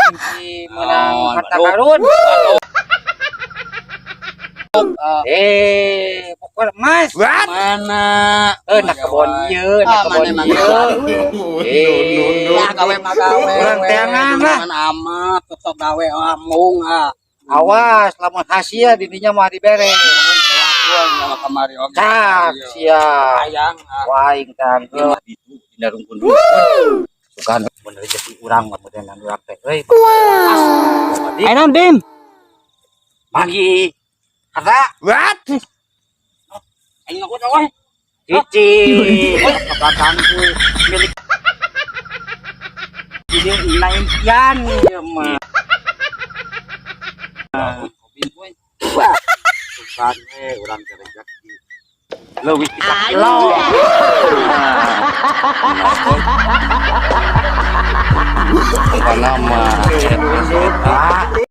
Di menang Naon, harta baduk. Karun. Ah, Eh, pokoknya emas. Mana? Eh, nak kebon ieu, nak Ah, kebon mana emang ieu. Eh, Ya gawe mah gawe. Urang we. teangan lah. Mana amat sok gawe amung ah. Awas, lamun hasil dininya mah dibere. Nyawa kamari oge. Cak, siap. Hayang ah. Wah, aing tangke. Itu dina rungkun-rungkun. Sugan mun rezeki urang mah modelan urang teh euy. Wow. Ayo naon, Dim? Magi. Kata What? Aing ngaku we. Cici. Ke belakangku milik ini na impian ieu mah. Wah, sugan we urang teh rezeki. Leuwih ti sakilo. Mana mah.